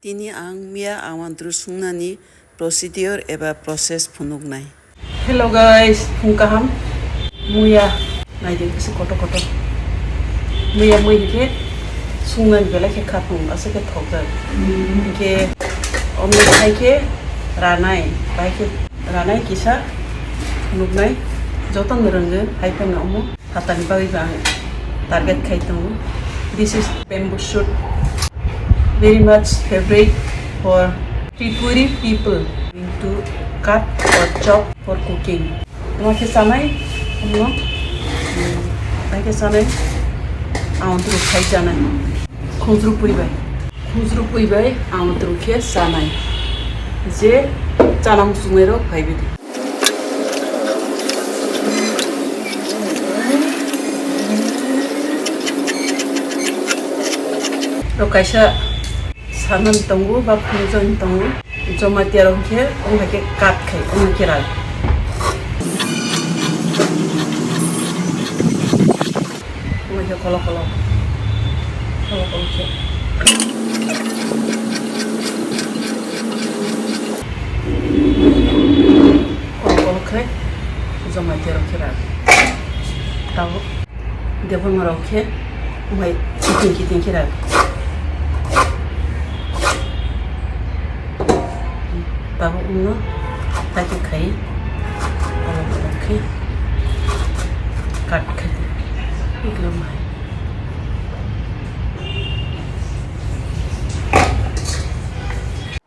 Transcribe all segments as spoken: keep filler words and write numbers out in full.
Tini ang miya awandru sungnani procedure eba process phunuknai. Hello guys, phung kaham. Muya naidi kisa kotor kotor. Muya mui hwnkhe sungnani belai khe khaphang aswk khe thokjak. Hwnkhe omni hai khe ranai, bai khe ranai kisa phunuknai. Jotono rwngo hai phano omo. Phatani bagwi bo ang target khai tongo. This is bamboo shoot. Very much favorite for Tripuri people to cut or chop for cooking. Omo khe chanai, omo, omo khe chanai, ang turu khai chanai. Khunjru pui bai, khunjru pui bai ang turu khe chanai. Je chana muchungnai rok phai bidi. Rok kaisa sanan tongo ba phunukjani tongo, Jamatia rok khe wng hai khe kat khai wng hai khe rak. Omo khe kolo kolo. Kolo kolo khe. Kolo kolo khe joma khe rw khe rak. Tabuk debongrok khe omo hai kiting kiting khe rak. Tabuk wngno taitok khai, kolok kolok khe kat khai di.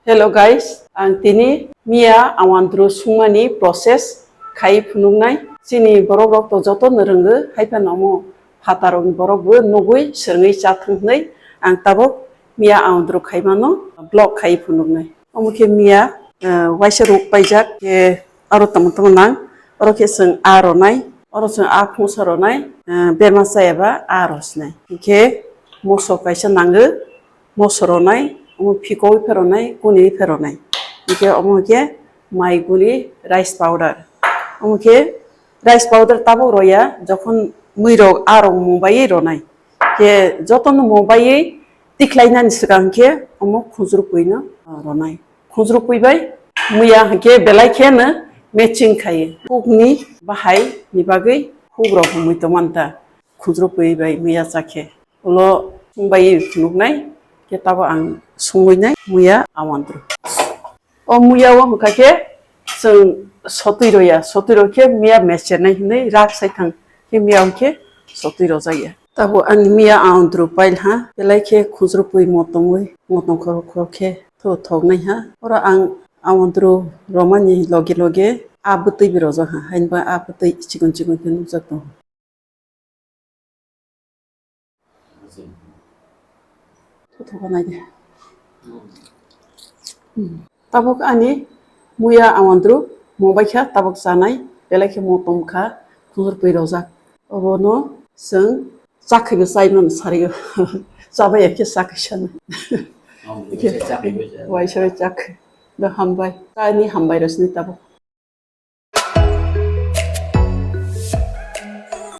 Hello guys, ang tini miya awandru sungmani process khai phunuknai. Chini borok rok to joto no rwngo, hai phano omo phatarokni borok bo nugwi swrwngwi cha thung hwnwi ang tabuk miya awandru khaimano vlog khai phunuknai. Omo khe miya, eh, waisa ruk paijak, khe aro tamo tamo nang, oro khe chwng aa ronai, oro chwng aa khungsa ronai, eh, berma chayaba aa rosinai. Hwnkhe moso kaisa nango, moso ronai, omo phikoui pheronai, kuniui pheronai. Hwnkhe omo hwnkhe maiguni rice powder. Omo khe rice powder tabuk roya, jokhon muirok aa rok mung baiwi ronai. Khe jotono mung baiwi tikhlainani swkang khe omo khunjrukui no ronai. Khunjrukui bai muya hwnkhe belai khe no matching khai. Huk ni bahai ni bagwi huk rok humui tongmani ta khunjrukui bai muya cha khe. Ulo sung bai phunuknai khe tabo ang sungui nai muya awandru. O muya o hwnkha khe chwng sotwi roya, sotwi rok khe miya mecher nai hinwi rak sai thang khe miya hwnkhe sotwi rojak ya. Tabo ani miya awandru pail ha, belai khe khunjrukui motongwi, motong khorok khorok khe tho thok nai ha. Oro ang awandru romani loge loge a bwtwi bo rojak ha, haini ba a bwtwi chikon chikon khe nukjak tongo. Thothoka nai de. Hmm. Tabuk ani muya awandru mung bai kha tabuk chanai, belai khe motong kha, khunjrukui rojak. Obono chwng chakhwi bo chai mano sari o. Chabai ya khe chakhwi sanai. Waisa bai chakhwi. Do hambai. Ani hambai rosni tabuk.